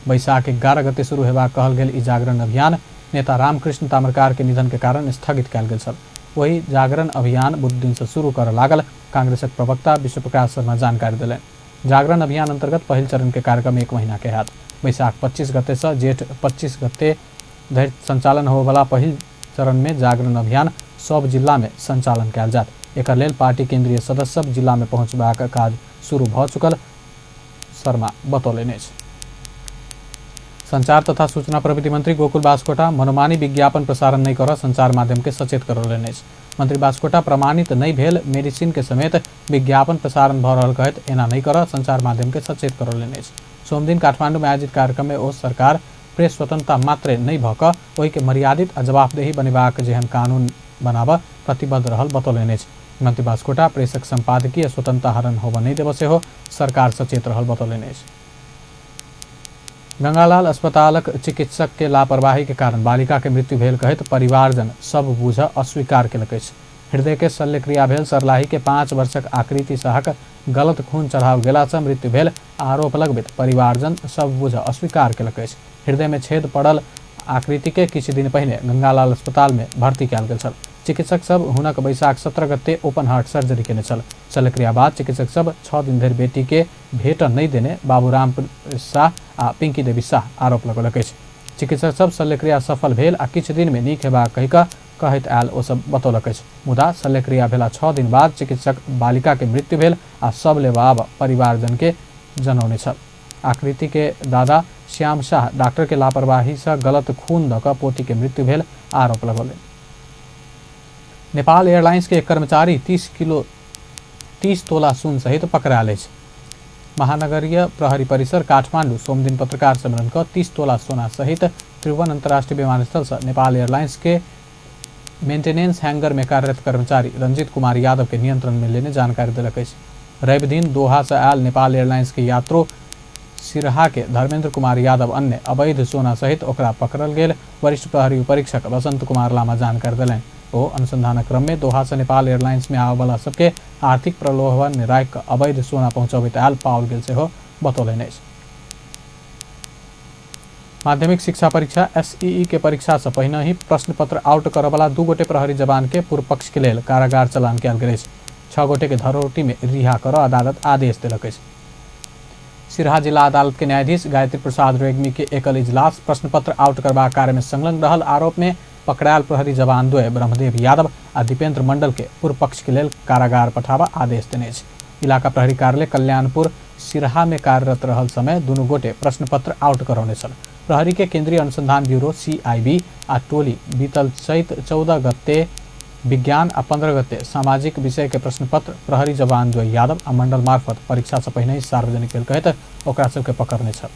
वैशाख 11 गते शुरू हेबाक कहल गेल ई जागरण अभियान नेता रामकृष्ण ताम्रकार के निधन के कारण स्थगित कयल गेल छल। वही जागरण अभियान बुध दिन से शुरू कर लागल कांग्रेसक प्रवक्ता विश्वप्रकाश शर्मा जानकारी देलनि। जागरण अभियान अंतर्गत पहिल चरण के कार्यक्रम 1 महीना के हैत। वैशाख 25 गते से जेठ 25 गते धरि संचालन होबयवला पहिल चरण में जागरण अभियान सब जिला में संचालन कयल जायत। एकर लेल पार्टी केंद्रीय सदस्य सब जिला में पहुंचबाक काज शुरू भऽ चुकल शर्मा बतौलनि अछि। संचार तथा सूचना प्रविधि मंत्री गोकुल बास्कोटा मनोमानी विज्ञापन प्रसारण नहीं कर संचार माध्यम के सचेत करौलनि अछि। मंत्री बास्कोटा प्रमाणित नहीं भेल मेडिसिन के समेत विज्ञापन प्रसारण भऽ रहल कहैत एना नहीं कर संचार माध्यम के सचेत करौलनि अछि। सोमदिन काठमांडू में आयोजित कार्यक्रम में ओ सरकार प्रेस स्वतंत्रता मात्रे नहीं भऽ कऽ ओहिके मर्यादित आ जवाबदेही बनेबाक जेहन कानून बनाबऽ प्रतिबद्ध रहल बतौलनि अछि। मंत्री बास्कोटा प्रेसक संपादकीय स्वतंत्रता हरण होबऽ नहीं देबऽ सेहो सरकार सचेत रहल बतौलनि अछि। गंगालाल अस्पतालक चिकित्सक के लापरवाही के कारण बालिका के मृत्यु भेल कहैत परिवारजन सब बुझ अस्वीकार केलक अछि। हृदय के शल्यक्रिया भेल सरलाही के 5 वर्षक आकृति शाहक गलत खून चढ़ाव गेला से मृत्यु भेल आरोप लगबैत परिवारजन सब बुझ अस्वीकार केलक अछि। हृदय में छेद पड़ल आकृति के किछु दिन पहिने गंगालाल अस्पताल में भर्ती कयल गेल छल। चिकित्सक सब हुनक वैशाख 17 गते ओपन हार्ट सर्जरी केने छल। शल्यक्रिया बाद चिकित्सक सब 6 दिन धरि बेटी के भेट नहीं देने बाबूराम शाह आ पिंकी देवी शाह आरोप लगौलक अछि। चिकित्सक सब शल्यक्रिया सफल भेल आ किछु दिन में नीक हेबाक कहि कऽ कहैत आयल ओ सब बतौलक अछि। मुदा शल्यक्रिया भेला 6 दिन बाद चिकित्सक बालिका के मृत्यु भेल आ सब लेबाब परिवारजन के जनौने छल। आकृति के दादा श्याम शाह डॉक्टर के लापरवाही से गलत खून दऽ कऽ पोती के मृत्यु भेल आरोप लगौलनि। नेपाल एयरलाइंस के एक कर्मचारी 30 तोला सुन सहित पकड़ायल अछि। महानगरीय प्रहरी परिसर काठमांडू सोमदिन पत्रकार सम्मेलन कऽ 30 तोला सोना सहित त्रिभुवन अंतर्राष्ट्रीय विमानस्थल से नेपाल एयरलाइंस के मेंटेनेंस हैंगर में कार्यरत कर्मचारी रंजित कुमार यादव के नियंत्रण में लेने जानकारी देलक अछि। रवि दिन दोहा से आयल नेपाल एयरलाइंस के यात्रो सिरहा के धर्मेंद्र कुमार यादव अन्य अवैध सोना सहित ओकरा पकड़ल गेल वरिष्ठ प्रहरी उपरीक्षक बसंत कुमार लामा जानकारी देलनि। ओ अनुसंधानक क्रम में दोहा से नेपाल एयरलाइंस में आबयवला सबके आर्थिक प्रलोभन में राखि कऽ अवैध सोना पहुंचबैत आयल पाओल गेल सेहो बतौलनि अछि। माध्यमिक शिक्षा परीक्षा एसईई के परीक्षा से पहिने ही प्रश्न पत्र आउट करऽवला 2 गोटे प्रहरी जवान के पूर्व पक्ष के लेल कारागार चलान कयल गेल अछि। 6 गोटे के धरोटी में रिहा करऽ अदालत आदेश देलक अछि। सिरहा जिला अदालत के न्यायाधीश गायत्री प्रसाद रेग्मी के एकल इजलास प्रश्न पत्र आउट करबाक कार्य में संलग्न रहल आरोप में पकड़ायल प्रहरी जवान द्वय ब्रह्मदेव यादव आ दीपेंद्र मंडल के पूर्व पक्ष के लेल कारागार पठाबा आदेश देने अछि। इलाका प्रहरी कार्यालय कल्याणपुर सिरहा में कार्यरत रहल समय दुनू गोटे प्रश्न पत्र आउट करौने छल। प्रहरी के केंद्रीय अनुसंधान ब्यूरो सीआईबी आ टोली बीतल चैत 14 गते विज्ञान आ 15 गते सामाजिक विषय के प्रश्न पत्र प्रहरी जवान द्वय यादव आ मंडल मार्फत परीक्षा से पहिने ही सार्वजनिक भेल कहैत ओकरा सबके पकड़ने छल।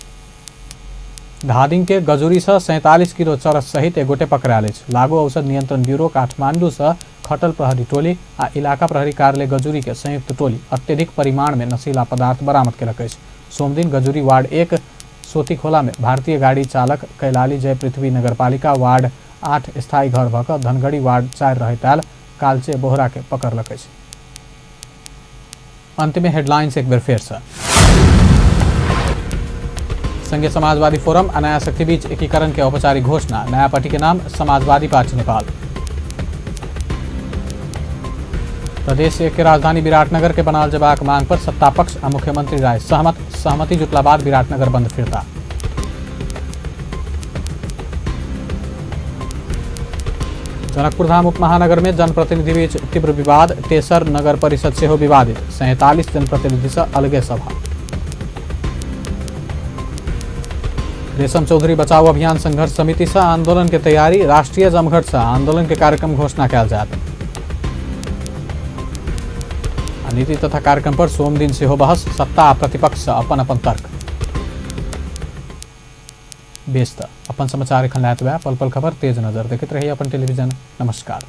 धादिंग के गजुरी से 47 किलो चरस सहित एक गोटे पकड़ायल अछि। लागू औषध नियंत्रण ब्यूरो काठमांडू से खटल प्रहरी टोली आ इलाका प्रहरी कार्यालय गजुरी के संयुक्त टोली अत्यधिक परिमाण में नशीला पदार्थ बरामद केलक अछि। सोमदिन गजुरी वार्ड 1 सोतीखोला में भारतीय गाड़ी चालक कैलाली जय पृथ्वी नगरपालिका वार्ड 8 स्थायी घर भऽ कऽ धनगढ़ी वार्ड 4 रहैत आयल कालचे बोहरा के पकड़लक अछि। अंत में हेडलाइंस एक बेर फेर से। संघीय समाजवादी फोरम आ नया शक्ति बीच एकीकरण के औपचारिक घोषणा, नया पार्टी के नाम समाजवादी पार्टी नेपाल। प्रदेश 1 के राजधानी विराटनगर के बनाल जबाक मांग पर सत्ता पक्ष आ मुख्यमंत्री राय सहमत, सहमति जुटला बाद विराटनगर बंद फिरता। जनकपुरधाम उपमहानगर में जनप्रतिनिधि बीच तीव्र विवाद, तेसर नगर परिषद सेहो विवादित, 47 जनप्रतिनिधि से अलगे सभा। रेशम चौधरी बचाओ अभियान संघर्ष समिति से आंदोलन के तैयारी, राष्ट्रीय जमघट से आंदोलन के कार्यक्रम घोषणा कयल जायत। नीति तथा कार्यक्रम पर सोमदिन सेहो बहस, सत्ता आ प्रतिपक्ष से अपन अपन तर्क। बेस त अपन समाचार एखन लायत पल पल खबर तेज नजर देखैत रहिए अपन टेलीविजन। नमस्कार।